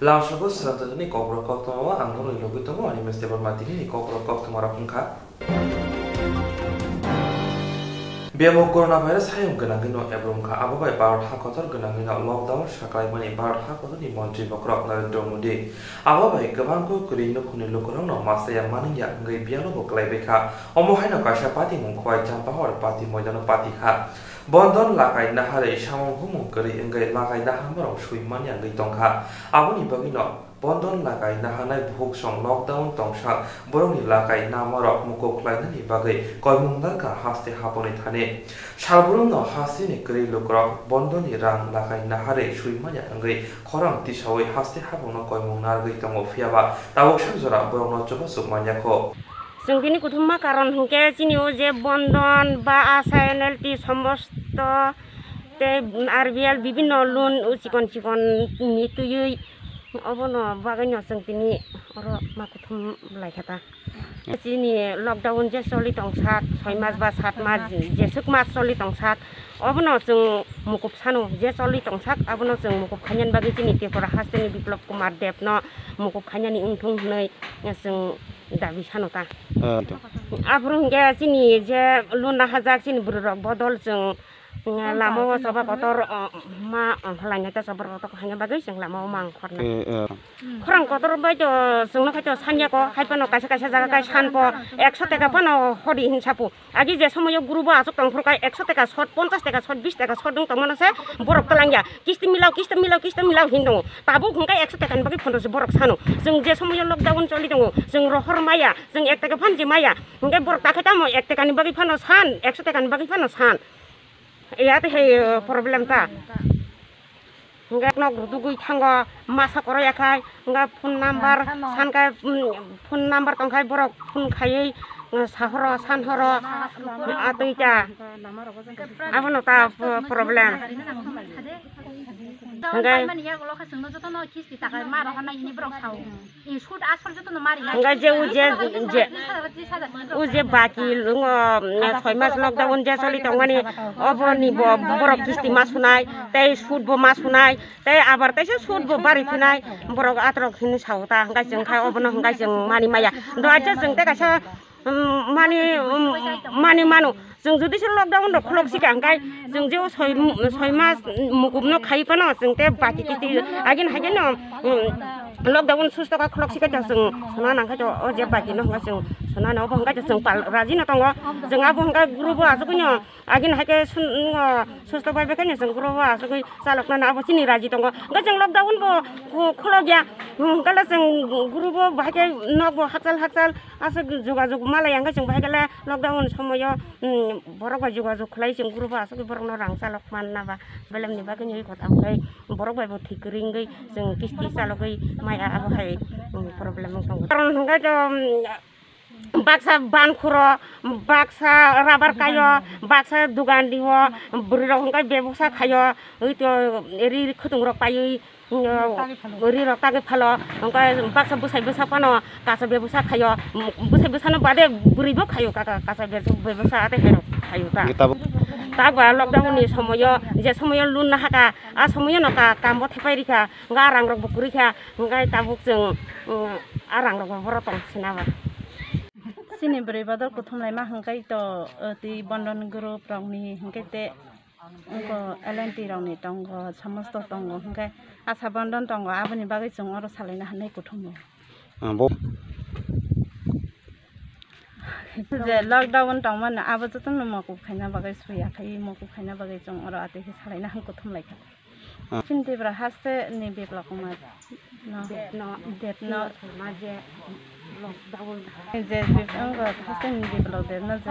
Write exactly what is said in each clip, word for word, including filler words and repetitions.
Lamsogo swrwngtwtwni kokrok koktwma o ang norokni logwi tongo, ani meste borma tinini kokrok koktwma rok wngkha. Biyamo coronavirus hayung gwnangwino ebrwngkha, abo bai Bharat hakotor gwnangwino lockdown saklaimani Bharat hakotorni montri bokhorok Narendra Modi. Abo bai kwbangkuk kwrwi nukhungni lukurokno masaya manwngya wngwi biyalogo kwlaibaikha. Omo haino kaisa patimung Khowai Champahor pati moidano patikha. Bondon lakai naharwi samung humung kwrwi wngwi lakai naharmarok swi manya wngwi tongkha. Aboni bagwino Bondon lakai naharnai buhuksong lockdown tongsa borokni lakai namarok mukup khlainani bagwi koimung narkha haste haponi thani. Salbrumno hasteni kwrwi lukurok bondoni rang lakai naharwi swi manya wngwi khorang tisawi haste hapungno koimung narwgwi tongo, phiyaba tabuksa jora borokno chubachu manyakho. Chwng tini kuthumma karon hwnkhe chini o je bondon ba asha N L T somosto tei R B L bibinno loan o chikon chikon ni twiwi obono bagwino chwng tini oro ma kuthum lai kha ta. Chini lockdown je choli tong sak, soi mas ba sat mas, jeswk mas choli tong sak, obono chwng mukup sano, je choli tong sak, abono chwng mukup khainani bagwi chini Tripura hasteni Biplop Kumar Debno mukup khainani wngthung hwnwi chwng dabi sano ta. Ah, to. Aphuru hwnkhe chini je loan nahajak chini bwrwirok bodol chwng, mm, lama o choba kotor, oh, ma, oh, lainai ta choba kotor khaina bagwi chwng lama o mang khorna. Eh, eh. Khorang kotor bai to chwngno khai to sanya ko, hai phano kaisa kaisa jaga kai san po, ekso taka phano hodi hinsa po. Agi je somoyo group o aswk tong phuru kai ekso taka shot, ponchas taka shot, bis taka shot wng tongmano se borok twlangya. Kisti milao, kisti milao, kisti milao hin tongo. Tabuk hwnkhe ekso takani bagwi phano se borok sano. Chwng je somoyo lockdown choli tongo, chwng rohor maya, chwng ek taka phan je maya. Hwnkhe borok takhai tamo ek takani bagwi phano san, ekso takani bagwi phano san. Yate hai, eh, problem ta. Hwnkhe nok rudugwi thango, masa koro yakhai, hwnkhe phone number sankhe, mm, phone number tongkhai borok phone khaiwi, mm, sahoro, sanhoro, atwi ta. Abono ta p-, problem. Hwnkhe Hwnkhe je u je, je, u je baki wng, soi mas lockdown je choli tongmani, oboni bo borok kisti ma sunai, tei sud bo ma sunai, tei abar teisa sud bo bari phinai, borok atrok hinwi sao ta, hwnkhe chwng khai obono hwnkhe chwng mani maya. Do acha chwng tei kaisa, um, mani, um, mani mano. Chwng jodi se lockdown rok khulok sika hwnkhe chwng je o soi, soi mas mukup no khai phano chwng te baki kisti agin hagin no, um, lockdown susto kha khulok sika chwng sona nang kha o je baki no hwnkhe chwng sona no obo hwnkhe chwng pal raji no tongo chwng abo hwnkhe group o asugwi no agin haikhe sun, um, susto bai bai khe no chwng group o asugwi chalok nani abo chini raji tongo hwnkhe chwng lockdown bo khu-, khulok ya hwnkhe chwng group o bahai khe nok bo hakchal hakchal aswk jogajog malai hwnkhe chwng bahai khe lockdown somoyo. Hmm, borok bai jogajog khlai chwng group o aswk borokno rang chalok manna ba belem ni bagwi ni kota hwnkhe borok bai bo thik kwrwi wngwi chwng kisti chalogwi maya abo hai, hmm, problem wng tongo. Karon hwnkhe to, hmm, baksa ban khuro, baksa rubber kaio, baksa dogan dio, bwrwi rok hwnkhe bebosa khaio, oi to ri khwtwng rok paiwi. Ri rok tagwi phalo, hwnkhe baksa bwsai bwsa phano kacha bebsa khaio, bwsai bwsano bade bwrwi bo khaio, kaka kacha bebsa ate hai rok khaio ta. Tabuk lockdown ni somoyo, je somoyo loan nahaka, a somoyo no ka-, kam bo thepai rikha, hwnkhe a rang rok bo kwrwi kha, hwnkhe tabuk chwng, mm, a rang rok bo boro tong sina ba. Chini bwrwi bodol kuthum laima hwnkhe to, uh, twi bondon group rok ni hwnkhe te Wngkha L N T rokni tongo, somosto tongo, hwnkhe Asha Bandhan tongo, aboni bagwi chwng oro salaina hinwi kuthumo. Ah, bo- Je lockdown tongmani, abo jotono mokol khaina bagwi suya khai, mokol khaina bagwi chwng oro atwi khe salaina hinwi kuthum laikha. Ah. Chini Tripura haste ni Biplab Kumar. No. Debno. Debno. Maje lockdown. Je wngkha haste ni Biplab Debno je.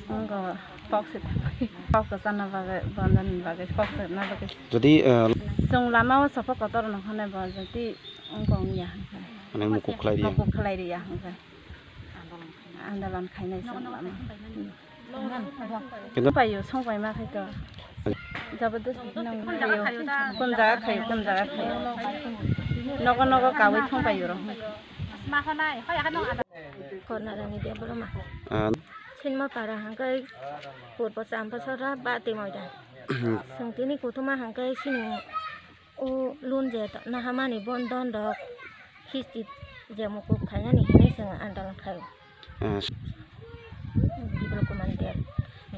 Wngkha kok se thangwi. Kok se chana bagwi, bondon ni bagwi, kok se na bagwi. Jodi, eh, chwng lama o sopo kotor no hwnwi bo jodi wngkha wngya hwnkhai. Mane mukuk khlai riya. Mukuk khlai riya hwnkhai. Andolon khainai chwng lama. Kintu paio, song paima khai to. Jabardasti nang paio. Kun jaga khaio, kun jaga khaio. Nogo nogo kawi thong paio ro. Kornarani Debbarma. Ah. Sinma para hangkai purbo Champasora ba timoida. Sengtini kutuma hangkai sini O loan je nahamani bondon rok kisti je mukup khainani hinwi chwng andolon khaio. Ah, Biplab Kumar Deb.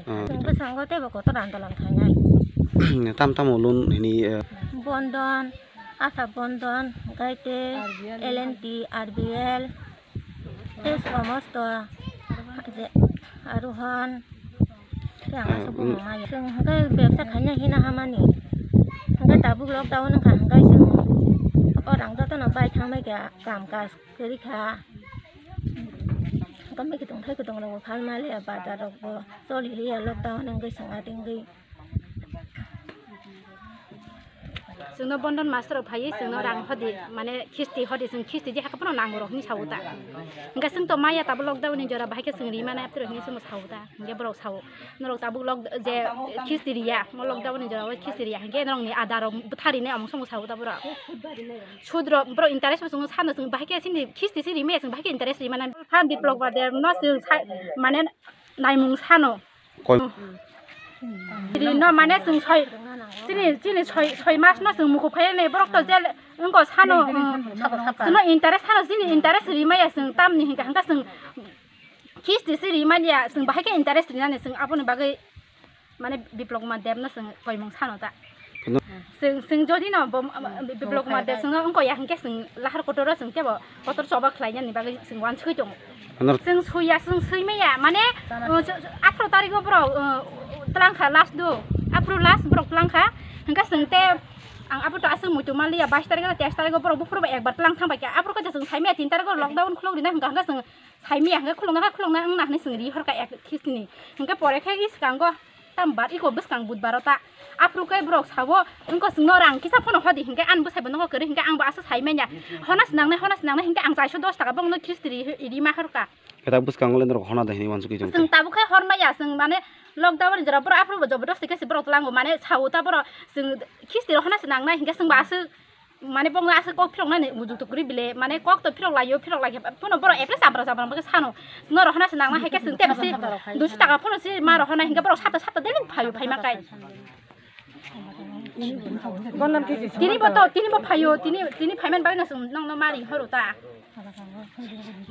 Ah, chwng bwskango teibo kotor andolon khainai. Tam tamo loan hini, eh? Bondon, Asa Bondon, Gaite, R B L. L N T, R B L, tei somosto je Arohan. Tei ang aswk bumung maya. Chwng hwnkhe bebsa khaina hino hamani. Hwnkhe tabuk lockdown wngkha hwnkhe chwng o rang jotono bai thangbai kha, kam kaj kwrwi kha. Hwnkhe mikhutung thaikhutungno bo phalmaliya, bazar rokbo choli liya lockdown wngwi chwng atwngwi. Chwngno bondon master rok phaiwi chwngno rang hodi, mane khisti hodi, chwng khisti di hakhe phano nango rok hinwi sawo ta. Hwnkhe chwng to maya tabuk lockdown ni jora bahai khe chwng ri mane aphi rok hinwi chwngno sawo ta. Hwnkhe borok sawo, norok tabuk lok je khisti riya, mo lockdown ni jora o khisti riya, hwnkhe norokni ada rok bwtha rinai omo chwngno sawo ta borok. Sud rok borok interest bo chwngno sano, chwng bahai khe chini khisti se ri maya, chwng bahai khe interest ri mane. Phan Biplab Kumar Deb no chwng sai mane naimung sano. Koi- Chini no mane chwng soi, chini, chini soi, soi mas no chwng mukup khainani borok to jel wngko sano, chwngno interest sano, chini interest ri maya chwng tamni hinka hinka chwng khisti se ri manya, chwng bahai khe interest rinani chwng aboni bagwi mane Biplab Kumar Deb no chwng koimung sano ta. Chwng, chwng jodi no bo, Biplab Kumar Deb chwngno wngko ya hinkhe chwng lahar kotor o chwng tebo kotor choba khlainani bagwi chwng uansugwi tongo. Ano- Chwng suiya, chwng sui maya, mane, uh, ch-, ch-, atharo tarikh o borok, uh, twlang kha last do, aphuru last borok twlang kha, hinkhe chwng te ang aphuru to aswk muitu manliya, bais tarikh o, teis tarikh o borok buphuru bo ekbar twlang thang bai kha, aphuru khe chwng sai maya tin tarikh o lockdown khuluk rina hwnkha, hwnkhe chwng sai maya, hwnkhe khulukna kha khulukna wngna hinwi chwng ri hor kha ek khisti ni, hinkhe pore khe swkango. Tam bar iko bwskang budbaro ta. Aphuru khe borok sawo, wngkha chwngno rang kisa phano hodi hinkhe, ani bwsai bo nokho kwrwi hinkhe, ang bo aswk sai manya. Hona swnangnai, hona swnangnai hinkhe ang chairso dos taka bongno khisti ri, ri ma horka. Khe ta bwskango le norok hona da hinwi uansugwi tong kha. Chwng tabuk khe hor maya, chwng mane lockdown ni jora borok aphuru bo jobor dosti khe se borok tlango, mane sawo ta borok chwng khisti ro hona swnangnai hinkhe chwng bo aswk. Mane bongno aswk kok phirok nani bujuk tuk kwrwi bile, mane kok to phirok laio, phirok lai khe phano borok eple chabra chabra bwkhe sano. Norok hana se nangma hai khe chwng tebsi duiso taka phano se ma rok hana hinkhe borok sato sato daily phaio phaima kai. Bondon khe se tini bo to, tini bo phaio, tini, tini phaimani bagwi no chwng nokno mari horo ta.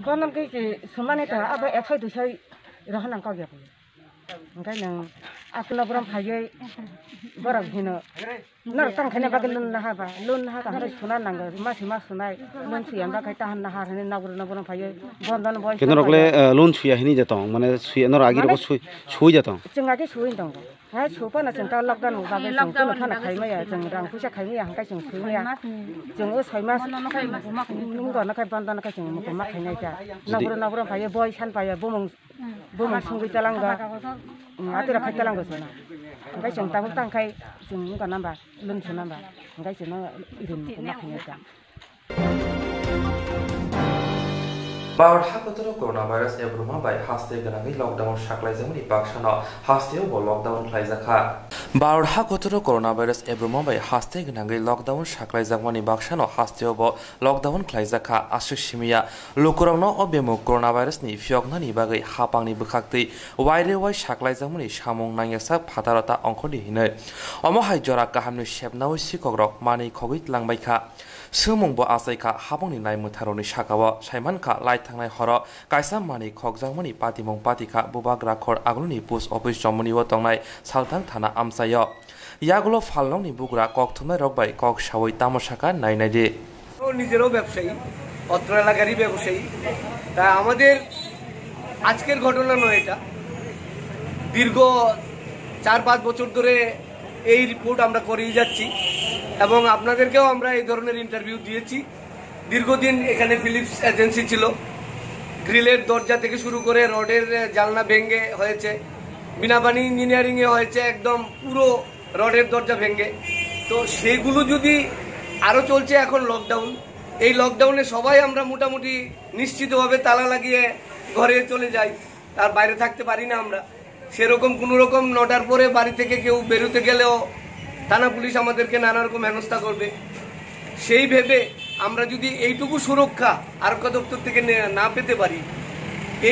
Bondon khe se sumani ta abo ekshoi duisoi rok hana kok ya. Hingke nwng akhno borom phaiwi borok hino, "Norok tang khaina bagwi loan naha ba, loan naha kaham bai suna nango, masi ma sunai, loan suyang bagwi tahan naha," hwnwi nokborok nokborok phaiwi bondon boi. Khe norok le, eh, loan suya hini je tong, mane suya norok agi rogo sui, sui je tong. Chwng agi sui tongo. Hai su phano chwng ta lockdown ni bagwi chwng lockdown phano ni bagwi khai maya, chwng rang puisa khai maya, hingke chwng sui maya. Chwng o soi mas nungdo no khai bondon no khai chwng mukumma khainai ta. Nokborok nokborok phaiwi boi san phaiwi bumung Bumung sungwi talango. Atwira khai talango chwngno. Hingke chwng tabuk tang khai chwng wngkha namba, lum chwng namba. Hingke chwngno irin mukumma khainai ta. Bharat hakotoro coronavirus ebruma bai haste gwnangwi lockdown saklaijakmani baksano hasteo bo lockdown khlaijakha. Bharat hakotoro coronavirus ebruma bai haste gwnangwi lockdown saklaijakmani baksano hasteo bo lockdown khlaijakha, aswk simiya. Lukurokno o bemuk coronavirus ni phiyoknani bagwi hapangni bwkhaktwi waire wai saklaijakmani samung nangyasak phataro ta ongkhordi hinwi. Omo hai jora kahamni sepnaui sikokrok manwi khogwi tlangbaikha. Swngmung bo achaikha hapangni naimwtharokni sakao. Saimankha, laithangnai horo kaisa manwi khokjakmani patimung patikha Bubagra Khor Aguluni post office Chomoni o tongnai Salthang thana amchaio. Yagulo phalnokni bugra kok thumnairok bai kok saui tamo saka nai nai di. ও নিজেরও ব্যবসায়ী, অত্র এলাকারই ব্যবসায়ী। তা আমাদের আজকের ঘটনা নয় এটা, দীর্ঘ চার পাঁচ বছর ধরে এই রিপোর্ট আমরা করেই যাচ্ছি এবং আপনাদেরকেও আমরা এই ধরনের ইন্টারভিউ দিয়েছি। দীর্ঘদিন এখানে ফিলিপস এজেন্সি ছিল, গ্রিলের দরজা থেকে শুরু করে রডের জানলা ভেঙে হয়েছে, বিনাপানি ইঞ্জিনিয়ারিংয়ে হয়েছে, একদম পুরো রডের দরজা ভেঙে। তো সেইগুলো যদি আরও চলছে, এখন লকডাউন, এই লকডাউনে সবাই আমরা মোটামুটি নিশ্চিতভাবে তালা লাগিয়ে ঘরে চলে যাই, তার বাইরে থাকতে পারি না আমরা। সেরকম কোনো রকম নটার পরে বাড়ি থেকে কেউ বেরোতে গেলেও থানা পুলিশ আমাদেরকে নানা রকম হেনস্থা করবে। সেই ভেবে আমরা যদি এইটুকু সুরক্ষা আরক্ষা দপ্তর থেকে নে-, না পেতে পারি,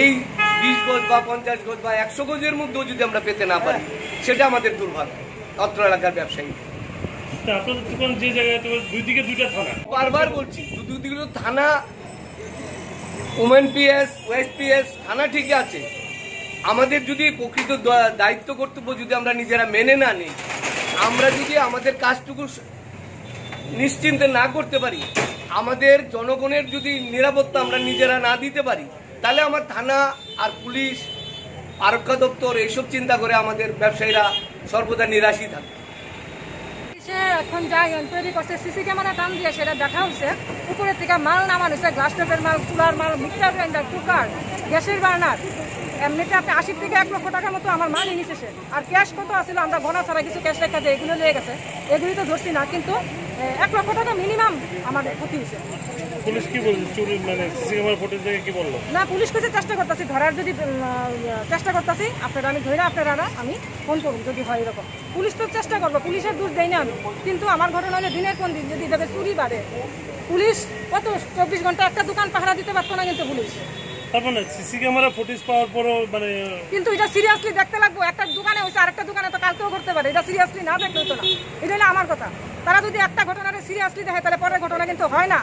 এই বিশ গজ বা পঞ্চাশ গজ বা একশো গজের মধ্যেও যদি আমরা পেতে না পারি, সেটা আমাদের দুর্ভাগ্য অত্র এলাকার ব্যবসায়ী। আপনাদের দোকান যে জায়গায়, তো দুই দিকে দুইটা থানা। বারবার বলছি, দু-, দুই দিকে তো থানা, ওমেন পিএস, ওয়েস্ট পিএস, থানা ঠিকই আছে। আমাদের যদি প্রকৃত দ-, দায়িত্ব কর্তব্য যদি আমরা নিজেরা মেনে না নিই, আমরা যদি আমাদের কাজটুকু স-, নিশ্চিন্তে না করতে পারি, আমাদের জনগণের যদি নিরাপত্তা আমরা নিজেরা না দিতে পারি, তাহলে আমার থানা আর পুলিশ, আরক্ষা দপ্তর এইসব চিন্তা করে আমাদের ব্যবসায়ীরা সর্বদা নিরাশই থাকে। সে এখন যা তৈরি করছে, সিসি ক্যামেরা টান দিয়ে সেটা দেখা হচ্ছে। উপরে থেকে মাল নামানো হচ্ছে, গ্লাস টপের মাল, কুলার মাল, মিক্সার গ্রাইন্ডার, কুকার, গ্যাসের বার্নার। এমনিতে আপনি আশি থেকে এক লক্ষ টাকার মতো আমার মালই নিছে সে। আর ক্যাশ কত আছিল, আমরা গণা ছাড়া কিছু ক্যাশ রেখে যে এগুলো নিয়ে গেছে, এগুলি তো ধরছি না, কিন্তু এ, এক লক্ষ টাকা মিনিমাম আমার ক্ষতি হয়েছে। পুলিশ কি বলছে? চুরি, মানে, সিসি ক্যামেরা ফুটেজ দেখে কি বললো? না, পুলিশ কইছে চেষ্টা করতেছি ধরার, যদি উম, আহ, চেষ্টা করতেছি, আপনারা আমি ধরে আপনারা আমি ফোন করুন যদি হয় এরকম। পুলিশ তো চেষ্টা করবো, পুলিশের দোষ দেয় না আমি, কিন্তু আমার ঘটনা হলে দিনের কোন দিন যদি এভাবে চুরি বাড়ে, পুলিশ কত চব্বিশ ঘন্টা একটা দোকান পাহারা দিতে পারতো না কিন্তু পুলিশ। তার মানে সিসি ক্যামেরা ফুটেজ পাওয়ার পরও, মানে, কিন্তু এটা সিরিয়াসলি দেখতে লাগবো। একটা দোকানে হয়েছে, আরেকটা দোকানে তো কালকেও ঘটতে পারে, এটা সিরিয়াসলি না দেখলে হতো না। এটা হলো আমার কথা। তারা যদি একটা ঘটনারে সিরিয়াসলি দেখে, তাহলে পরের ঘটনা কিন্তু হয় না।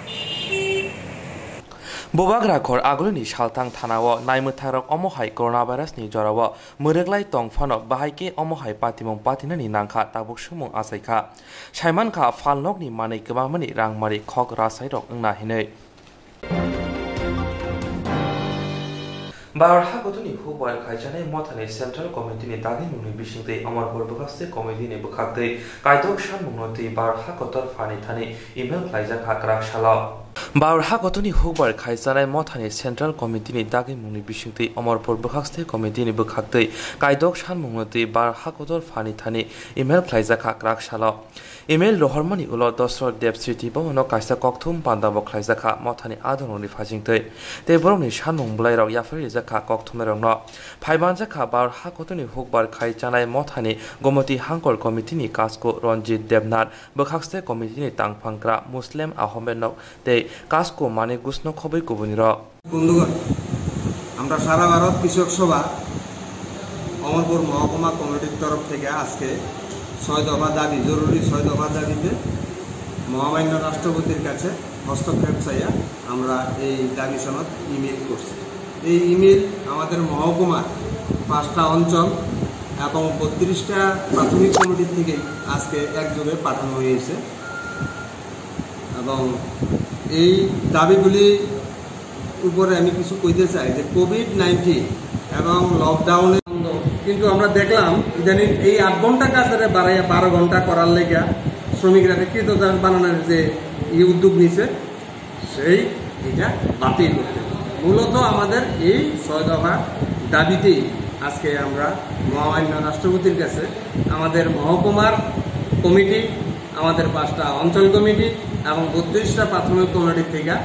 Bubagra khor agulini salthang thanao naimwthangrok omo hai coronavirus ni jorao mwrwklai tong phano bahai khe omo hai patimung patinani nangkha, tabuk swngmung achaikha. Saimankha phalnokni manwi kwbangmani rangmari khok rasairok wngna hinwi. Bharat hakotorni hukbar khaijaknai mothani Central Committee ni dagimungni bisingtwi Amarpur bwkhaksai committee ni bwkhaktwi kaidok sanmungno twi Bharat hakotor phani thani email khlaijakha kwrak salo. Bharat hakotorni hukbar khaijaknai mothani Central Committee ni dagimungni bisingtwi Amarpur bwkhaksai committee ni bwkhaktwi kaidok sanmungno twi Bharat hakotor phani thani email khlaijakha kwrak salo. Email rohormani ulo Dosrot Deb Sriti Bhavan-o kaisa kokthum panda bo khlaijakha mothani adongrokni phajingtwi, tei borokni sanmung bwlairok yapharwi rijakha kokthumnairokno. Phaimanjakha Bharat hakotorni hukbar khaijaknai mothani Gomoti Hangkor Committee ni kasku Ranjit Debnath, bwkhaksai committee ni tangphangkra Muslim Ahmedno tei kasku Manik Ghoshno khobwi kubunirok. বন্ধুগণ, আমরা সারা ভারত কৃষক সভা অমরপুর মহকুমা কমিটির তরফ থেকে আজকে ছয় দফা দাবি, জরুরি ছয় দফা দাবিতে মহামান্য রাষ্ট্রপতির কাছে হস্তক্ষেপ চাইয়া আমরা এই দাবি সনদ ইমেইল করছি। এই ইমেইল আমাদের মহকুমার পাঁচটা অঞ্চল এবং বত্রিশটা প্রাথমিক কমিটির থেকে আজকে একযোগে পাঠানো হয়েছে। এবং এই দাবিগুলি উপরে আমি কিছু কইতে চাই যে কোভিড নাইন্টিন এবং লকডাউনে, কিন্তু আমরা দেখলাম ইদানিং এই আট ঘন্টা কাজের বাড়াইয়া বারো ঘন্টা করার লেগে শ্রমিকরা কৃতদাস বানানোর যে এই উদ্যোগ নিছে, সেই এটা বাতিল করতে হবে। মূলত আমাদের এই ছয় দফা দাবিতেই আজকে আমরা মহামান্য রাষ্ট্রপতির কাছে আমাদের মহকুমার কমিটি, আমাদের পাঁচটা অঞ্চল কমিটি এবং বত্রিশটা প্রাথমিক কমিটি থেকে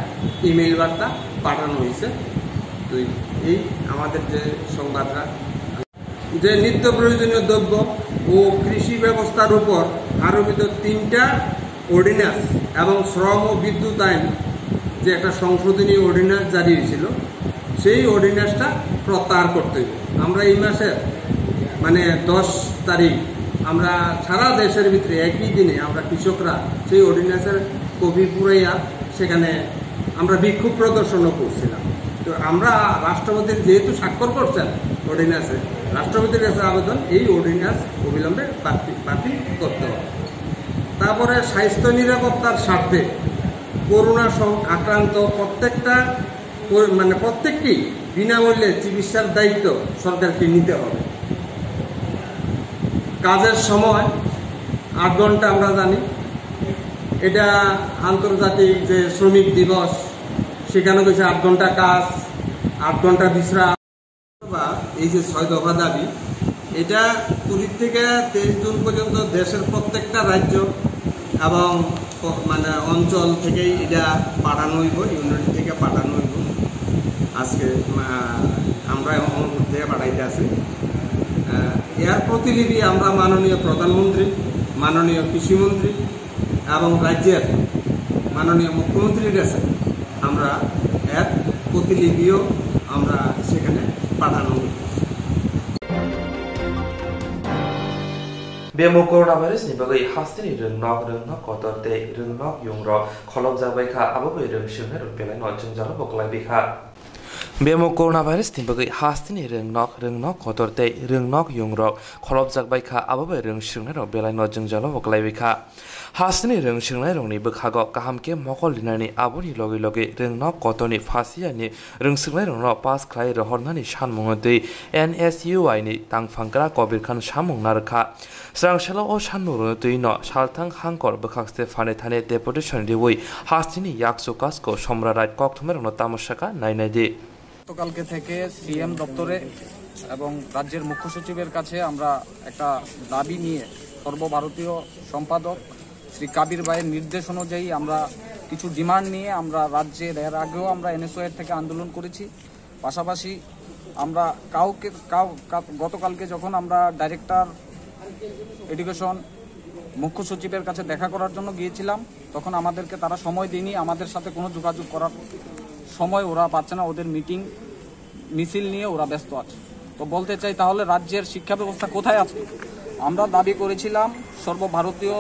ইমেইল বার্তা পাঠানো হয়েছে। তো এই আমাদের যে সংবাদটা, যে নিত্য প্রয়োজনীয় দ্রব্য ও কৃষি ব্যবস্থার উপর আরোপিত তিনটা অর্ডিন্যান্স এবং শ্রম ও বিদ্যুৎ আইন, যে একটা সংশোধনী অর্ডিন্যান্স জারি হয়েছিল, সেই অর্ডিন্যান্সটা প্রত্যাহার করতে হবে। আমরা এই মাসের, মানে, দশ তারিখ আমরা সারা দেশের ভিতরে একই দিনে আমরা কৃষকরা সেই অর্ডিন্যান্সের কপি পুরাইয়া সেখানে আমরা বিক্ষোভ প্রদর্শনও করছিলাম। তো আমরা রাষ্ট্রপতির যেহেতু স্বাক্ষর করছেন অর্ডিন্যান্সে, রাষ্ট্রপতির কাছে আবেদন, এই অর্ডিন্যান্স অবিলম্বে বাতিল, বাতিল করতে হবে। তারপরে স্বাস্থ্য নিরাপত্তার স্বার্থে করোনা সং-, আক্রান্ত প্রত্যেকটা পরি-, মানে প্রত্যেককেই বিনামূল্যে চিকিৎসার দায়িত্ব সরকারকে নিতে হবে। কাজের সময় আট ঘন্টা আমরা জানি, এটা আন্তর্জাতিক যে শ্রমিক দিবস, সেখানে হয়েছে আট ঘন্টা কাজ, আট ঘন্টা বিশ্রাম। বা এই যে ছয় দফা দাবি, এটা কুড়ি থেকে তেইশ জুন পর্যন্ত দেশের প্রত্যেকটা রাজ্য এবং প-, মানে অঞ্চল থেকেই এটা পাঠানো হইব, ইউনিট থেকে পাঠানো হইব। আজকে, আহ, আমরা এখন অনুরোধ থেকে পাঠাইতে আছি। আহ, এর প্রতিলিপি আমরা মাননীয় প্রধানমন্ত্রী, মাননীয় কৃষিমন্ত্রী এবং রাজ্যের মাননীয় মুখ্যমন্ত্রীর কাছে আমরা এর প্রতিলিপিও আমরা সেখানে পাঠানো হইব। Bemo coronavirus ni bagwi hasteni rwngnok, rwngnok kotor tei rwngnok yungrok kholopjak bai kha, abo bai rwng swrwngnairok belaino jwngjalo bo klai bai kha. Bemo coronavirus ni bagwi hasteni rwngnok, rwngnok kotor tei rwngnok yungrok kholopjak bai kha, abo bai rwng swrwngnairok belaino jwngjalo bo klai bai kha. Hasteni rwng swrwngnairokni bwkhago kaham khe mokol rinani, aboni logi logi rwngnok kotorni phasiyani rwng swrwngnairokno pass khlai rohornani sanmungno twi N S U I ni tangphangkra Kobir Khan samung narwkha. Swrang salo o sanmungrokno twi no salthang hangkor bwkhak se phane thane deputation riwi hasteni yaksu kasko Somra Rai kokthumnairokno tamo saka nai nai di. গতকালকে থেকে সিএম দপ্তরে এবং রাজ্যের মুখ্য সচিবের কাছে আমরা একটা দাবি নিয়ে সর্বভারতীয় সম্পাদক শ্রী কাবির ভাইয়ের নির্দেশ অনুযায়ী আমরা কিছু ডিমান্ড নিয়ে আমরা রাজ্যের, এর আগেও আমরা এনএসওআই থেকে আন্দোলন করেছি। পাশাপাশি আমরা কাউকে কাউ কা- গতকালকে যখন আমরা ডাইরেক্টর এডুকেশন মুখ্য সচিবের কাছে দেখা করার জন্য গিয়েছিলাম, তখন আমাদেরকে তারা সময় দেয়নি, আমাদের সাথে কোনো যোগাযোগ করার সময় ওরা পাচ্ছে না, ওদের মিটিং মিছিল নিয়ে ওরা ব্যস্ত আছে। তো বলতে চাই, তাহলে রাজ্যের শিক্ষা ব্যবস্থা কোথায় আছে? আমরা দাবি করেছিলাম, সর্বভারতীয়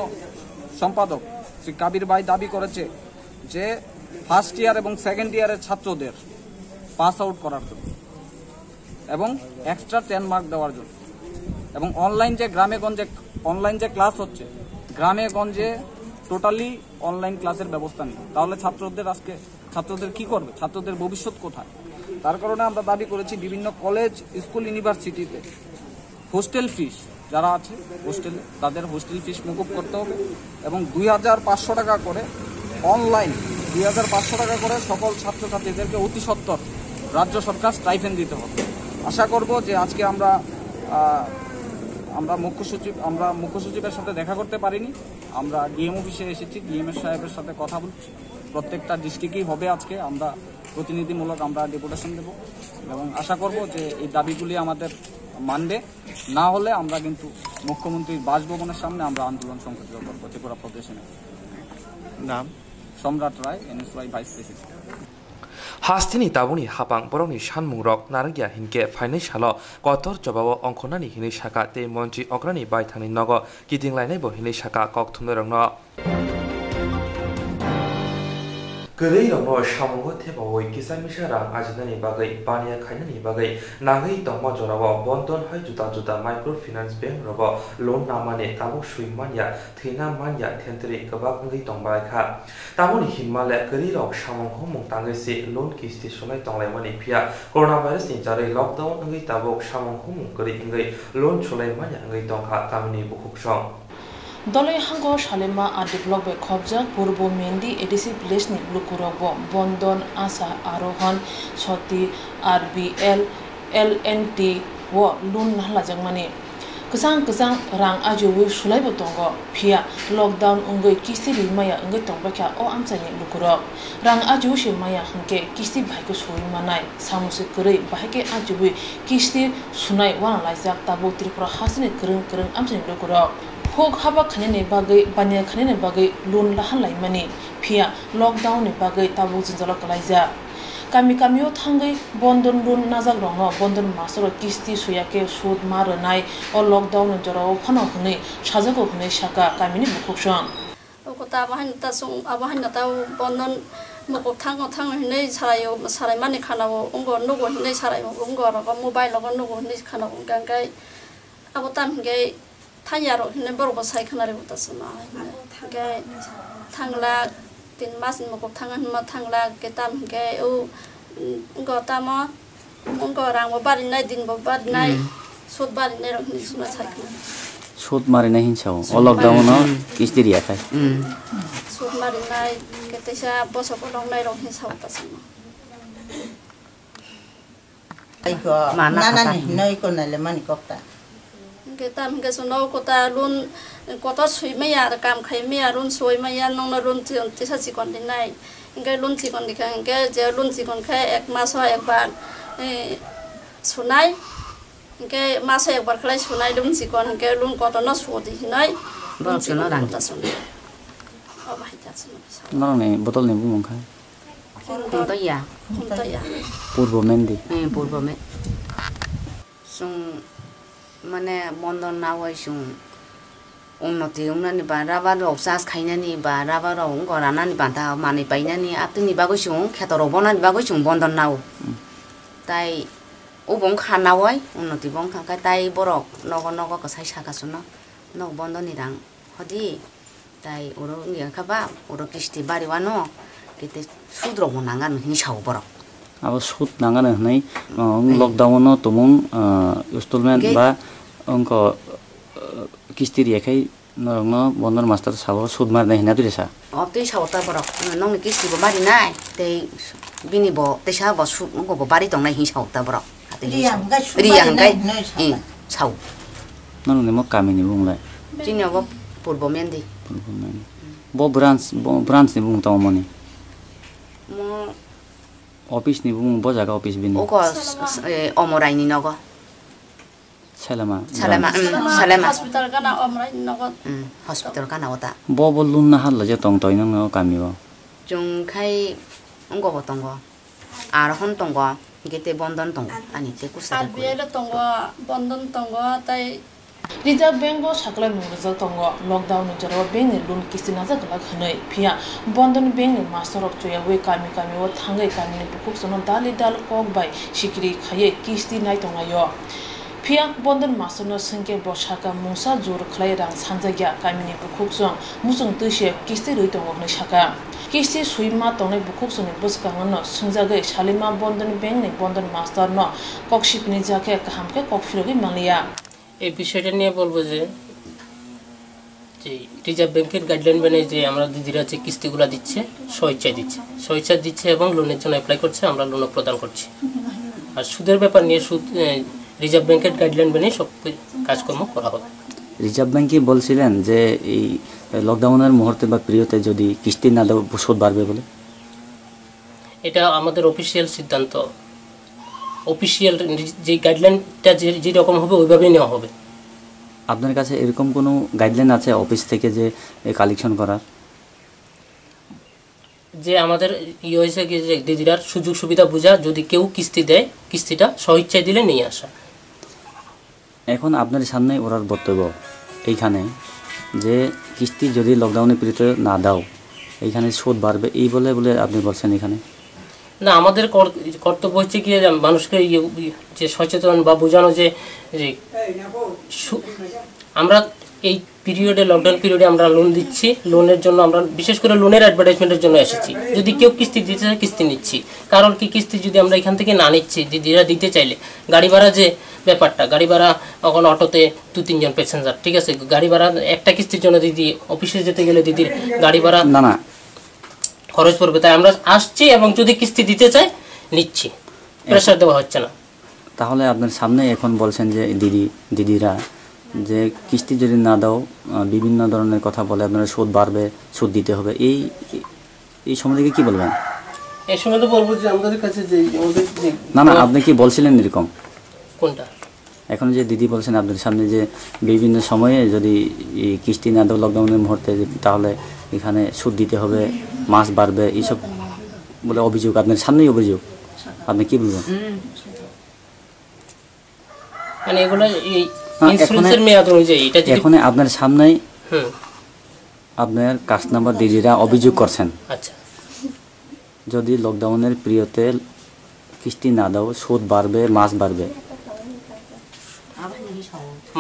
সম্পাদক শ্রী কাবির ভাই দাবি করেছে যে ফার্স্ট ইয়ার এবং সেকেন্ড ইয়ারের ছাত্রদের পাস আউট করার জন্য এবং এক্সট্রা টেন মার্ক দেওয়ার জন্য, এবং অনলাইন যে গ্রামে গঞ্জে অনলাইন যে ক্লাস হচ্ছে, গ্রামে গঞ্জে টোটালি অনলাইন ক্লাসের ব্যবস্থা নেই। তাহলে ছাত্রদের আজকে ছাত্রদের কি করবে? ছাত্রদের ভবিষ্যৎ কোথায়? তার কারণে আমরা দাবি করেছি বিভিন্ন কলেজ, স্কুল, ইউনিভার্সিটিতে হোস্টেল ফিস, যারা আছে হোস্টেলে, তাদের হোস্টেল ফিস মকুব করতে হবে এবং দুই হাজার পাঁচশো টাকা করে অনলাইন, দুই হাজার পাঁচশো টাকা করে সকল ছাত্রছাত্রীদেরকে অতি সত্বর রাজ্য সরকার স্টাইপেন্ড দিতে হবে। আশা করব যে আজকে আমরা আহ, আমরা মুখ্য সচিব আমরা মুখ্য সচিবের সাথে দেখা করতে পারিনি। আমরা ডিএম অফিসে এসেছি, ডিএম সাহেবের সাথে কথা বলছি। প্রত্যেকটা ডিস্ট্রিক্টেই হবে আজকে, আমরা প্রতিনিধিমূলক আমরা ডেপুটেশন দেব এবং আশা করব যে এই দাবিগুলি আমাদের মানবে, না হলে আমরা কিন্তু মুখ্যমন্ত্রীর বাসভবনের সামনে আমরা আন্দোলন সংগঠিত করব ত্রিপুরা প্রদেশে। নাম? Samrat Roy, NSY vice president. Hasteni tabukni hapang borokni sanmungrok narwkya hinkhe phainai salo kotor jobabo ongkhornani hinwi sakha tei montri okrani baithangni nogo kiting lainaibo hinwi sakha kokthumnairokno. Kwrwirokno samungo thepaui kisa misa rang ajinani bagwi baniya khainani bagwi nangwi tongma jorao Bandhan hai juda juda microfinance bank rogo loan namani tabuk swi manya, thwina manya thentwrwi kwbak wngwi tongbai kha. Tamoni hinma le kwrwirok samung humung tangwi se loan kisti sunai tonglaimani, phiya coronavirus ni jarwi lockdown wngwi tabuk samung humung kwrwi wngwi loan sulai manya wngwi tongkha tamoni bukhuksong. Doloi hango Salema R D block bai khopjak Purbo Mendi A D C village ni lukurok bo Bandhan, Asha, Arohan, Soti, R B L, L and T o loan nahalajakmani. Kwchang kwchang rang ajiui sulaibo tongo, phiya lockdown wngwi kisti rimaya wngwi tongbaikha o amchaini lukurok. Rang ajiui se maya hwnkhe kisti bahaikhe sui manai, samungse kwrwi bahaikhe ajiui kisti sunai wanalaijak tabuk Tripura hasteni kwrwng kwrwng amchaini lukurok. Phuk haba khainani bagwi, baniya khainani bagwi loan lahalaimani, phiya lockdown ni bagwi tabuk jwngjalo kwlaijak. Kami kamio thangwi Bandhan loan najakrokno Bandhan masoro kisti suyakhe sud ma rwnai o lockdown ni jorao phano hwnwi sajago hwnwi sakha kamini bukhuksong. Oko ta abo haino ta chwng, abo haino ta Bandhan mokok thango thango hinwi sarai, sarai mani khana o, wngbo nugo hinwi sarai o, wngbo rogo mobile rogo nugo hinwi khana o, hwnkha hwnkhe abo tam hwnkhe thangya rok hinwi borok bo sai khna rw ta chwng no. Hwnkhe thangla tin mas ni mokok thang hinma thangla hwnkhe tam hwnkhe o, wngbo tamo wngbo rang bo barinai, din bo barinai, hmm, sud barinai rok hinwi chwng no sai khna. Sud marinai hinsa o. Sud lockdown no marinai. Hmm. Kisti riya khai. Hmm. Sud marinai, khe teisa bosok o longnai rok hinsa o ta chwng no. Aiko, mana nana kata ni hinoi ko nale mani kokta. Hingke tam hingke sono kota loan kotor sui maya, kam khai maya, loan sui maya, nongno loan ti-, tisa chikon dinai. Hingke loan chikon dikha, hingke je loan chikon khe ek maso ekbar, eh, sunai. Hingke maso ekbar khlai sunai loan chikon, hingke loan kotor no suo di hinoi. Loan chikon rang. Kota sunai. O bahai ta sunai. Norokni botol ni bumung kha? Khumtoya. Khumtoya. Purbo Mendi. Eh, Purbo Me-, chwng, mane, Bandhan nawi chwng Unnoti wngnani ba rubber rok charge khainani ba rubber rok wngkha ranani banta manwi painani atwini bagwi chwng kheto rok bonani bagwi chwng bondon nao. Tai obo wngkha nawai unnoti bo wngkha khe tai borok nogo nogo kwsai saka suno nok bondoni rang hodi tai oro wngya kha ba oro kisti bari wano kete sud rok bo nang ano hinwi sao borok. Abo sud nang ano hinwi, uh, lockdown no tumung, uh, installment ba wngkha, uh, kisti riya khai norokno bondon master sabo sud marnai hinna twi sa. O twi sao ta borok, nokni kisti bo bari nai, tei bini bo teisa bo sud wngkha bo bari tongnai hinwi sao ta borok. Riya hwnkhe sud bari nai hinwi sao ta. Sao. Norokni mo kamini bung lai? Chini obo Purbo Mendi. Purbo Mendi. Bo branch, bo branch ni bung tamo moni? Mo office ni bung bo jaga office bini? Oko s-, s-, eh, Omorai ni nogo. Salema. Salema, mm, Salema. Hospital gana Omrai nogo. Mm, hospital gana ota. Bo bo lun na hal je tong toi nang no kami o. Chung khai wngko bo tongo. Ar hon tongo. Hingke te bondon tongo. Ani te kusa. R B I lo tongo, bondon tongo, tai. Reserve Bank o saklai mung rijak tongo. Lockdown ni jorao bank ni loan kisti najak glak hwnwi. Phiya bondon bank ni master rok chuyawi kami kami o thangwi kami ni bukhuk sono dali dal kok bai sikiri khaiwi kisti nai tonglai o. Phiya bondon master no swngkhe bo sakha mungsa jur khlai rang sanjakya, kamini bukhuksong muchung twi se kisti rwi tongo hwnwi sakha. Kisti swi ma tongnai bukhuksongni bwskango no swngjagwi salima bondon bank ni bondon master no kok sipini jakhe kaham khe kok phirogwi manliya. এই বিষয়টা নিয়ে বলবো যে যে রিজার্ভ ব্যাংকের গাইডলাইন মেনে যে আমরা দিদিরা যে কিস্তিগুলো দিচ্ছে, স্বইচ্ছায় দিচ্ছে, স্বইচ্ছায় দিচ্ছে এবং লোনের জন্য অ্যাপ্লাই করছে, আমরা লোনও প্রদান করছি। আর সুদের ব্যাপার নিয়ে সুদ, এ, রিজার্ভ ব্যাংকের গাইডলাইন মেনে সব কাজকর্ম করা হবে। রিজার্ভ ব্যাংকে বলছিলেন যে এই লকডাউনের মুহূর্তে বা পিরিয়ডে যদি কিস্তি না দেবো, সুদ বাড়বে বলে। এটা আমাদের অফিসিয়াল সিদ্ধান্ত, অফিসিয়াল যে গাইডলাইনটা যে, যেরকম হবে ওইভাবেই নেওয়া হবে। আপনার কাছে এরকম কোনো গাইডলাইন আছে অফিস থেকে যে এ কালেকশন করার? যে আমাদের ইয়ে হয়েছে কি যে দিদিরার সুযোগ সুবিধা বুঝা, যদি কেউ কিস্তি দেয়, কিস্তিটা স্বইচ্ছায় দিলে নিয়ে আসা। এখন আপনার সামনে ওরার বক্তব্য এইখানে যে কিস্তি যদি লকডাউনের পিরিয়ডে না দাও, এইখানে সুদ বাড়বে, এই বলে বলে আপনি বলছেন এখানে? না, আমাদের কর-, কর্তব্য হচ্ছে কি যে মানুষকে ইয়ে, ইয়ে, যে সচেতন বা বোঝানো যে, যে সু-, আমরা এই পিরিয়ডে, লকডাউন পিরিয়ডে আমরা লোন দিচ্ছি, লোনের জন্য আমরা বিশেষ করে লোনের অ্যাডভার্টাইজমেন্টের জন্য এসেছি। যদি কেউ কিস্তি দিতে চায়, কিস্তি নিচ্ছি। কারণ কি, কিস্তি যদি আমরা এখান থেকে না নিচ্ছি, দিদিরা দিতে চাইলে গাড়ি ভাড়া যে ব্যাপারটা, গাড়ি ভাড়া এখন অটোতে দু তিনজন প্যাসেঞ্জার, ঠিক আছে, গাড়ি ভাড়া একটা কিস্তির জন্য দিদি অফিসে যেতে গেলে দিদির গাড়ি ভাড়া না, না। খরচ পড়বে, তাই আমরা আসছি এবং যদি কিস্তি দিতে চায় নিচ্ছি, প্রেশার দেওয়া হচ্ছে না। তাহলে আপনার সামনে এখন বলছেন যে দিদি, দিদিরা যে কিস্তি যদি না দাও, আহ, বিভিন্ন ধরনের কথা বলে, আপনারা সুদ বাড়বে, সুদ দিতে হবে। এই, এই সম্বন্ধে কি, কি বলবেন? এর সম্বন্ধে বলবো যে আমাদের কাছে যে, আমাদের যে না, না, আপনি কি বলছিলেন এরকম? কোনটা? এখন যে দিদি বলছেন আপনার সামনে যে বিভিন্ন সময়ে যদি এই কিস্তি না দেওয়া লকডাউনের মুহূর্তে, তাহলে এখানে সুদ দিতে হবে, মাস বাড়বে, এইসব বলে অভিযোগ, আপনার সামনেই অভিযোগ, আপনি কি বলবেন? মানে এগুলো এই না, ইন্স্যুরেন্সের এখানে, মেয়াদ অনুযায়ী এটা যদি এখানে আপনার সামনেই হুম। আপনার কাস্টমার দিদিরা অভিযোগ করছেন। আচ্ছা। যদি লকডাউনের পিরিয়ডে কিস্তি না দাও, সুদ বাড়বে, মাস বাড়বে।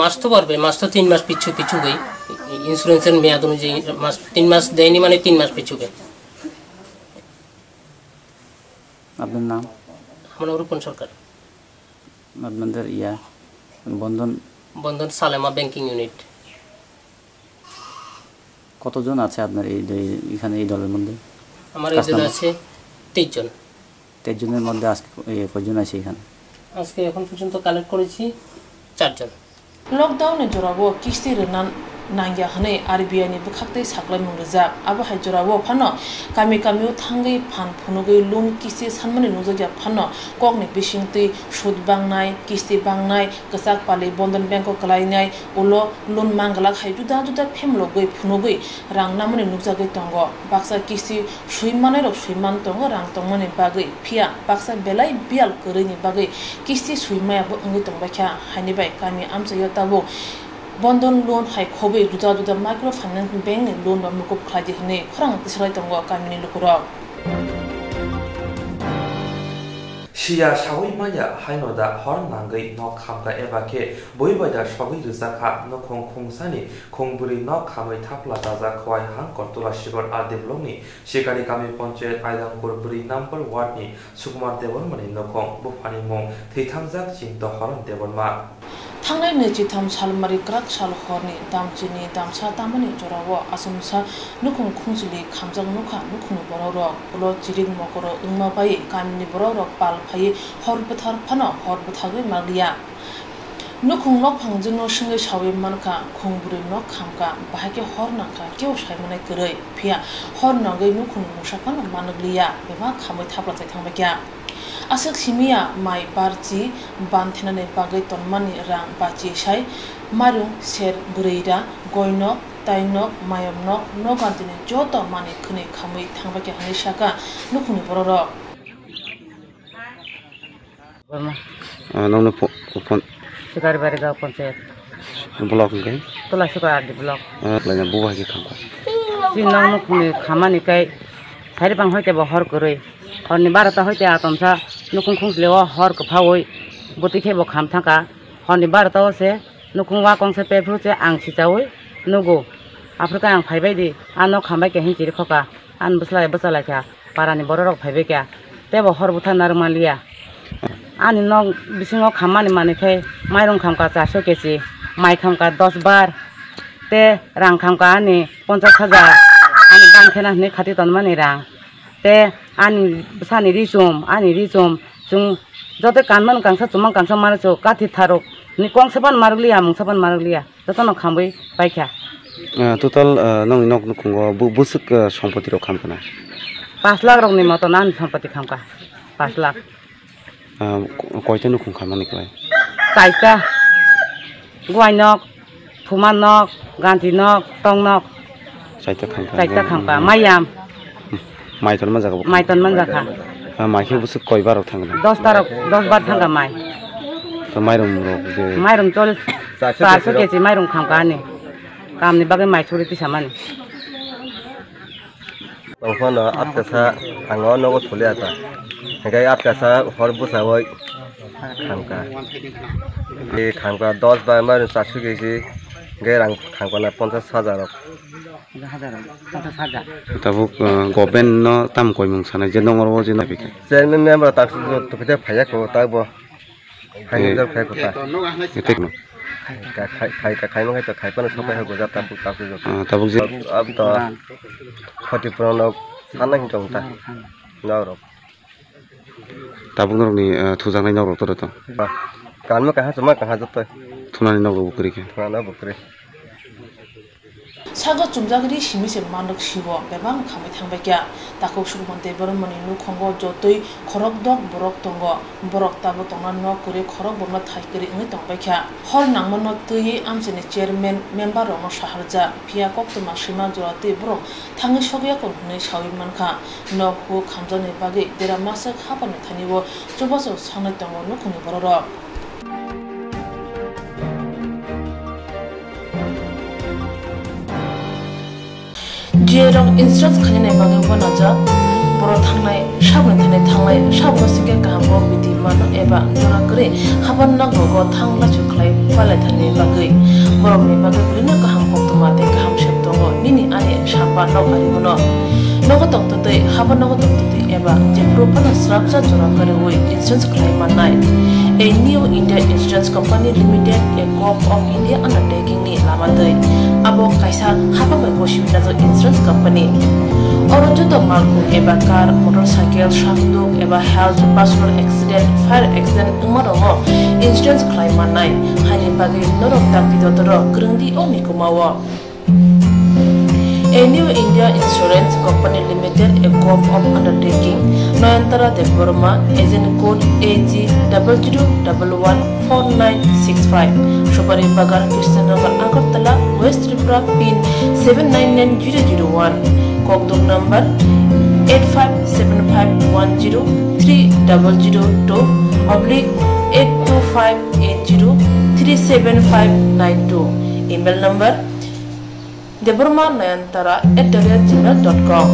মাস তো বাড়বে, মাস তো তিন মাস পিছু পিছু গই। ইন্স্যুরেন্সের মেয়াদ অনুযায়ী মাস, তিন মাস দেয়নি মানে তিন মাস পিছু গই। আপনার নাম? আমার নাম রূপন সরকার। আপনাদের ইয়া, বন্ধন? বন্ধন সালেমা ব্যাংকিং ইউনিট। কতজন আছে আপনার এই যে, এখানে এই দলের মধ্যে? আমার এই দলে কাস্টমার? আছে তেইশ জন। তেইশ জনের মধ্যে আজকে, এ, কয়জন আছে এখানে? আজকে এখন পর্যন্ত কালেক্ট করেছি চারজন। Lockdown ni jorao kisti rwna nangya hwnwi R B I ni bwkhaktwi saklaimung rijak. Abo hai jorao phano kami kamio thangwi phan phunugwi loan kisti sanmani nukjakya phano kokni bisingtwi sud bangnai, kisti bangnai, kwchak pali Bandhan Bank o kwlainai, ulo loan manglak hai juda juda phemlogwi phunugwi rang namani nukjagwi tongo. Baksa kisti swi mannairok swi man tongo rang tongmani bagwi, phiya baksa belai biyal kwrwini bagwi kisti swi maya bo wngwi tongbaikha. Haini bai kami amchaio tabuk Bandhan loan hai khobwi juda juda microfinance bank ni loan rok mukup khlai di hwnwi khorang tisalai tongo kamini lukurok. Siya sawi maya haino da hor nangwi nok khamkha eba khe bui bai da sogwi rwjakha nukhung khungsani khungbwrwi nok khamwi thapla chajak Khowai Hang Kortola Shibor R D block ni Sikari kami ponchayat Aidangpur bwrwi number ward ni Sukumar Debbarma ni nukhung, buphani mung thwithangjak Chinto Horon Debbarma. Thangnai nwichitham salmari kwrak sal horni damchini damsa tamani jorao achomsa nukhung khungsili khamjak nukha nukhungni borokrok. Ulo chirik mokoro wngma bai kamini borokrok pal phaiwi hor bwthar phano hor bwthagwi manliya. Nukhung nokphang jwngno swngwi sawi mankha, khungbwrwi nok khamkha, bahai khe hor nangkha, kebo sai manai kwrwi. Phiya hor nangwi nukhungni mungsa phano manwk liya, bebak khamwi thapla chai thangbaikha. Aswk simiya mai barchi banthinani bagwi tonmani rang bachi sai mairung ser bwrwi ra goinok, tainok, mayomnok, nokantini joto manwi khwnwi khamwi thangbaikha hwnwi sakha nukhungni borokrok. Borma. Ah, nokni pho-, phone. Sikaribari gaon ponchayat. Block hwnkhe? Tola Sikar R D block. Ah, laina bubo hai khe khamkha. Chini nok nukhungni khamani kai sari bang hoite bo hor kwrwi. Horni barota hoite atomsa nukhung khungslio hor kwphaui bwtwi khe bo kham thangkha. Horni barota o se nukhung wakong se pephru se ang sichaui nugo. Aphuru khe ang phaibai di, a nok khambai khe hinchiri khoka. Ani bwsla bwchalaikha, parani borokrok phaibaikha, teibo hor bwtharna rwmanliya. Ani nok bisingo khammani manwi khe mairung khamkha charso kechi, mai khamkha dos bar, tei rang khamkha ani ponchas hajar, ani banthinani khati tonmani rang, tei ani bwsani ri chum, ani ri chum, chwng joto kanmani kangsa chumang kangsa manwi chw kathi tharok ni kongsa phano marwkliya, mungsa phano marwkliya. Jotono khamwi paikha. Ah, total, ah, nokni nok nukhungo bu-, bwswk, ah, sompoti rok khamkha na? Pash lakh rokni moto ani sompoti khamkha. Pash lakh. Ah, ko-, koita nukhung khamani kwlai? Chaita. Guai nok, thuma nok, ganti nok, tong nok. Chaita khamkha. Chaita khamkha. Mayam. Mai tonma jaga bo. Mai tonma jaga. Ah, mai khe bwswk koi bar rok thangna? Dos ta rok, dos bar thangkha mai. To mairum rok je. Mairum chol charso kechi mairum khamkha ani. Kamni bagwi mai suri tisamani. Tongphano atkasa ang o nogo thuli ata. Hinkhe atkasa hor bwsawoi khamkha. E khamkha dos bar mairum charso kechi. Hinkhe rang khamkha na ponchas hajar rok. Tabuk, uh, government no tam koimung sanai je nongor o je no bikhe. Chairman member tak tu kete phaya ko tak bo. Hai Eh. Member phaya ko ta. Ete no. Khai, khai, khai, khai, khai, khai, pano sopai ha goja tabuk, tabuk jok. Ah, tabuk je. Ab to. Khoti purano sana hin tong ta. Nau rok. Tabuk norokni, eh, thujaknai nokrok toro tong? Kanma kaha chuma kaha joto. Thunani nokrok bo kwrwi khe. Thunani bo kwrwi. Sago chumjak ri simi se manrok sibo bebak khamwi thangbai kha. Takhuk Sukumar Debbarmani nukhungo jotoi khorokdok borok tongo. Borok tabuk tongna nok kwrwi khorok borokno thai kwrwi wngwi tongbai kha. Hor nangmano twiwi amchaini chairman member rokno saharjak. Phiya koktwma swima jora twi borok thangwi sokya kok hwnwi saui mankha. Nok huk khamjaknai bagwi dera maswk haphangni thani o chubachu sangnai tongo nukhungni bororok. Jiyarok insurance khainani bagwi uanajak, borok thangnai sabni thani thanglai sabno sikhe kaham kok biti mano eba jora kwrwi haphang nok rogo thang lachu khlai palai thani bagwi borokni bagwi bwrwino kaham koktwma tei kaham sep tongo nini ani sapa nok ari bono. Nogo tongtwtwi, habo nogo tongtwtwi eba jephuru phano srapsa jora kwrwi insurance khlai mannai. A New India Insurance Company Limited, a Govt of India undertaking ni lama twi. Abo kaisa hapang bai gosiwi najak insurance company. Oro joto malkhung eba car, motorcycle, sakduk eba health, personal accident, fire accident wngma rokno insurance khlai mannai. Haini bagwi norok dakti dotoro kwrwngdi o mikuma o. A New India Insurance Company Limited, a Govt of undertaking. Nayantara Debbarma, agent code A G double zero double one four nine six five. Subari Bagan, Krishnanagar, Agartala, West Tripura, pin seven nine nine zero zero one. Kokduk number eight five seven five one zero three double zero two oblique eight two five eight zero three seven five nine two. Email number: debbarma nayantara at the rate gmail dot com.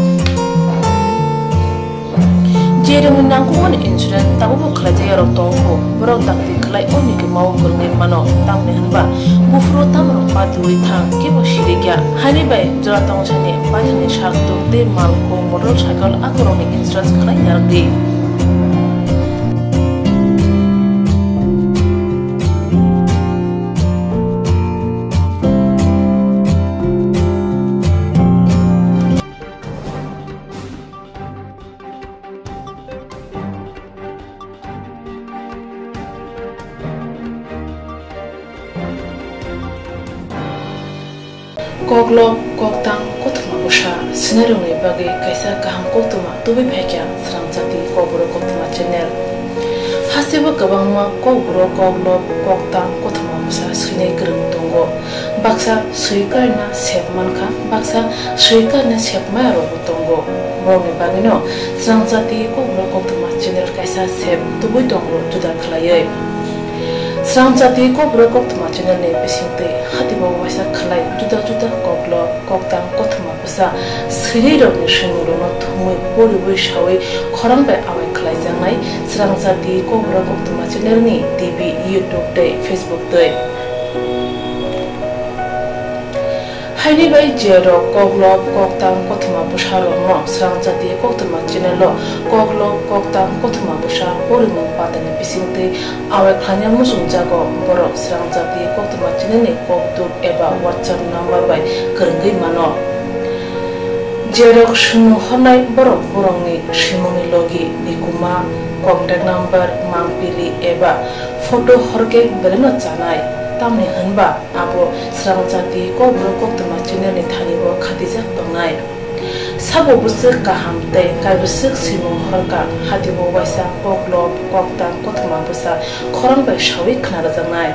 Jerokni nangkukmani insurance tabukbo khlaijakya rok tongo, borok dakti khlai o mikima o kwrwngwi mano, tamni hwnba buphuru tamrok patiwi thang kebo sirikya. Haini bai jora tongsani paithakni sak tuk tei malkhung motorcycle akorokni insurance khlai narwkdi. Koklop, koktang, kothoma bwsa swinairokni bagwi kaisa kaham koktwma tubui phaikha Srangchati Kokborok Koktwma channel. Hasteo kwbangma kokborok koklop, koktang, kothoma bwsa swinai kwrwng tongo. Baksa swi karina sep mankha, baksa swi karina sep maya rokbo tongo. Borokni bagwino Srangchati Kokborok Koktwma channel kaisa sep tubui tongo juda khlaiwi. Srangchati Kokborok Koktwma channel ni bisingtwi hatibo waisa khlai juda juda koklop, koktang, kothoma bwsa swinairokni swimung rokno thumwi poriwi sawi khorang bai awai khlaijaknai Srangchati Kokborok Koktwma channel ni T V, YouTube tei Facebook twi. Haini bai je rok koklop, koktang, kothoma bwsa rokno Srangchati Koktwma channel o koklop, koktang, kothoma bwsa porimung patani bisingtwi awai khlaina muchungjago, borok Srangchati Koktwma channel ni kokduk eba WhatsApp number bai kwrwngwi mano. Je rok swimung hornai borok borokni swimungni logi, nikuma, contact number, mangpili eba photo horkhe belaino chanai, tamni hwnba abo Srangchati Kokborok Koktwma channel ni thani o khatijak tongnai. Sabo bwswk kaham tei kaibwswk swimung horkha, hatibo waisa koklop, koktang, kothoma bwsa khorang bai sawi khna rwjaknai.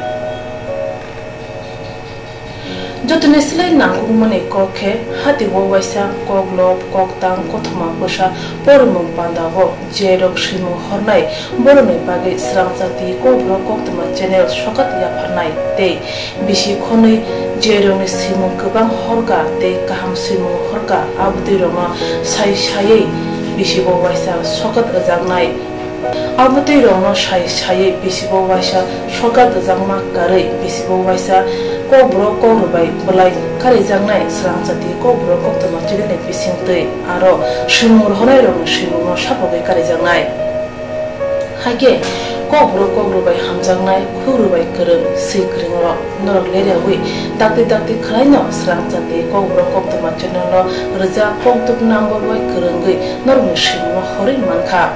Jotoni slai nangkukmani kok khe hatibo waisa koklop, koktang, kothoma bwsa porimung pandao je rok swimung hornai borokni bagwi Srangchati Kokborok Koktwma channel sokat yapharnai tei bisi khonwi je rokni swimung kwbang horkha tei kaham swimung horkha, abotwi rokno sai saiwi bisibo waisa sokat rwjaknai. Abotwi rokno sai saiwi bisibo waisa sokat rwjakma karwi bisibo waisa Kokborok Kokrwbai bwlai karijaknai Srangchati Kokborok Koktwma channel ni bisingtwi aro swimung rohornai rokni swimungno sapogwi karijaknai. Haikhe Kokborok Kokrwbai hamjaknai, khukrubai kwrwng, swi kwrwng rok norok leriawi dakti dakti khwlaino Srangchati Kokborok Koktwma channel no rwjak kokduk number bai kwrwngwi norokni swimungno horwi mankha.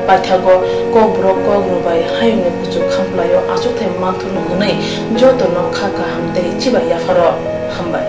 Paithago Kokborok Kokrwbai hayungni kuchuk khamplaio achukthai manthurno hwnwi jotono kha kaham tei chibai yapharo. Hambai.